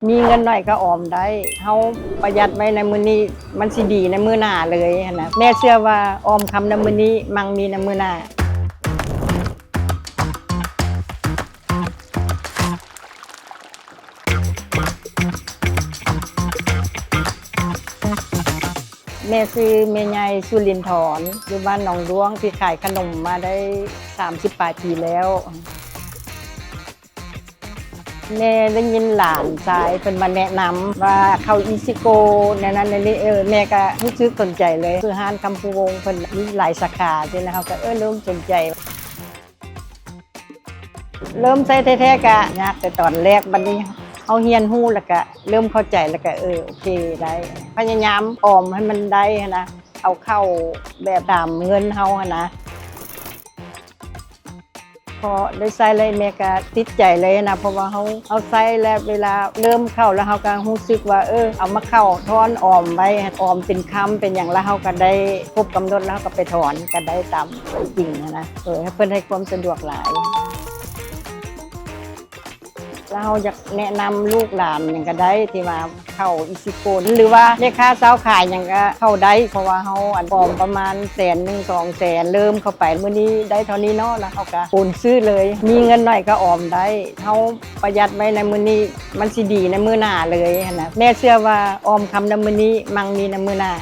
ມີເງິນໜ້ອຍກໍອອມໄດ້. ເຮົາປະຢັດໄວ້ໃນມື້ນີ້ ມັນຊິດີໃນມື້ໜ້າເລີຍຫັ້ນນະ. ແມ່ເຊື່ອວ່າອອມຄຳໃນມື້ນີ້ ມັ່ງມີໃນມື້ໜ້າ. ແມ່ຊື່ແມ່ໃຫຍ່ສຸລິນທອນ ຢູ່ບ້ານໜອງດ້ວງ ທີ່ຂາຍຂະໜົມມາໄດ້ສາມສິບປາຍປີແລ້ວ. ແມ່ໄດ້ຍິນຫຼານຊາຍເພິ່ນມາແນະນຳວ່າເຂົ້າອີຊິໂກ ແນວນັ້ນແນວນີ້ ເອີ ແມ່ກະຮູ້ສຶກສົນໃຈເລີຍ. ຄືຮ້ານຄຳພູວົງເພິ່ນມີຫຼາຍສາຂາຊີ້ນະ ເຮົາກະ ເອີ ເລີ່ມສົນໃຈ. ເລີ່ມໃຊ້ແທ້ໆກະຍາກແຕ່ຕອນແລກ, ບັດນີ້ເຮົາຮຽນຮູ້ແລ້ວກະເລີ່ມເຂົ້າໃຈ ແລ້ວກະ ເອີ ໂອເຄໄດ້. ພະຍາຍາມອອມໃຫ້ມັນໄດ້ຫັ້ນນະ, ເອົາເຂົ້າແບບຕາມເງິນເຮົາຫັ້ນນະ. ພໍໄດ້ໃຊ້ແລ້ວແມ່ກະຕິດໃຈເລີຍນະ, ເພາະວ່າເຮົາ ເຮົາໃຊ້ແລ້ວເວລາເລີ່ມເຂົ້າແລ້ວ ເຮົາກະຮູ້ສຶກວ່າ ເອີ ເອົາມາເຂົ້າຖອນອອມໄວ້ ອອມເປັນຄຳເປັນຫຍັງ ແລ້ວເຮົາກະໄດ້ຄົບກຳນົດ ແລ້ວເຮົາກະໄປຖອນກະໄດ້ຕາມເປັນຈິງຫັ້ນນະ. ເອີ ເພິ່ນໃຫ້ຄວາມສະດວກຫຼາຍ. ແລ້ວເຮົາຢາກແນະນຳລູກຫຼານຫຍັງກະໄດ້ ທີ່ວ່າເຂົ້າອີຊິໂກ ຫຼືວ່າແມ່ຄ້າຊາວຂາຍຫຍັງກະເຂົ້າໄດ້ ເພາະວ່າເຮົາ ອັນ ອອມປະມານແສນໜຶ່ງ ສອງແສນ ເລີ່ມເຂົ້າໄປ ມື້ນີ້ໄດ້ເທົ່ານີ້ເນາະ ແລ້ວເຮົາກະໂອນຊື້ເລີຍ. ມີເງິນໜ້ອຍກະອອມໄດ້. ເຮົາປະຢັດໄວ້ໃນມື້ນີ້ ມັນຊິດີໃນມື້ໜ້າເລີຍຫັ້ນນະ. ແມ່ເຊື່ອວ່າອອມຄຳໃນມື້ນີ້ ມັ່ງມີໃນມື້ໜ້າ.